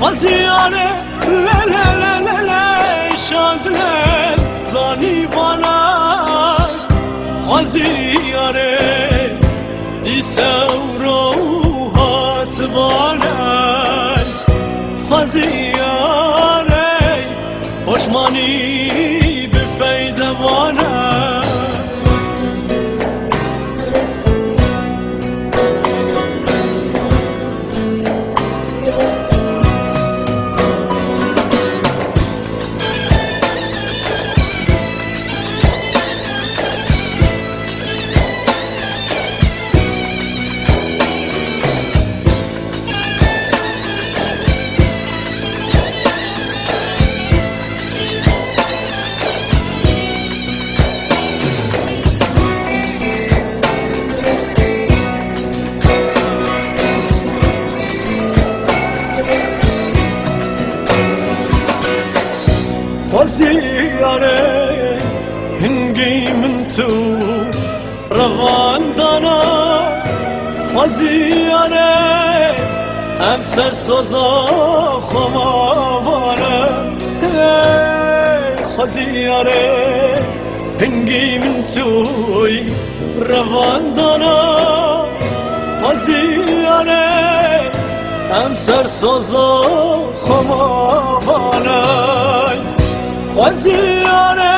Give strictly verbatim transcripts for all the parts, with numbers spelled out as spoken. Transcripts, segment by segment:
Xwezî yare, le, le, le, le, le, şand le, zanî vana. Xwezî yare, dîse û ro hat vana. Xwezî yare, poşmanî bi feyde vana. Xwezî yare, hingî min tu revandana. Xwezî yare, em ser soza xwe mavane. Hey, xwezî yare, hingî min tu revandana. Xwezî yare, em ser soza xwe mavane. Xwezî yare,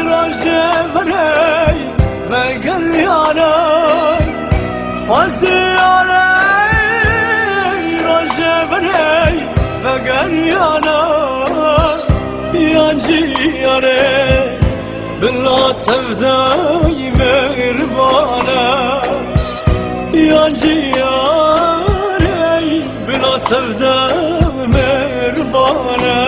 rojê verê vegeriyane. Xwezî yare, rojê verê vegeriyane. Yan jî yare, bila tevdey mêribane. Yan jî yare, bila tevdey mêribane.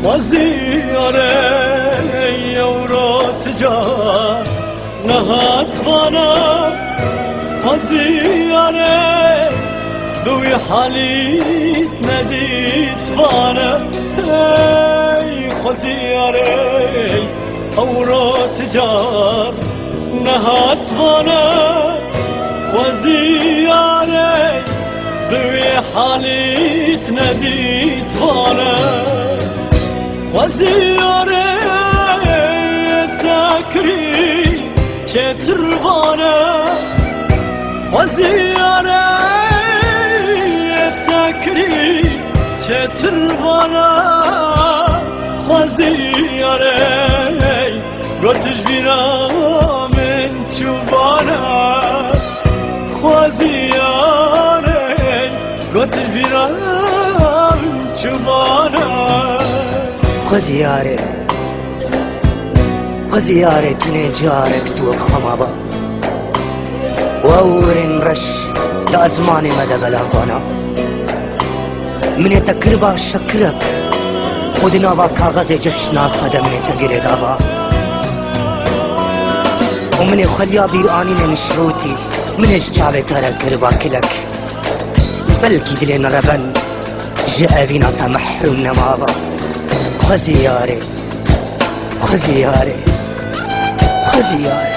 Xwezî yare, ewro ti car nehat vana. Xwezî yare, bi wî halî nedît vana. Hey, xwezî yare, ewro ti car nehat vana. Xwezî yare, bi wî halî nedît vana. Xwezî yare, tekirî çêtir vana. Xwezî yare, tekirî çêtir vana. Xwezî yare, got ji bîra min çû vana. Xwezî yare, got ji bîra min çû vana. Xwezî yare, xwezî yare, tenê carek tu wek xwe maba. Û ew rên reş di ezmanê me de belav vana. Min ê te kiriba şekirek û di nava kaxezê cihişna xwe de min ê te girêdaba. Û min ê xweliya bîranînên şirûtî, min ê ji çavê te re kiriba kilek. Belkî dilên revend ji evîna te mehrûm nemaba. Xwezî yarê, xwezî yarê, xwezî yarê.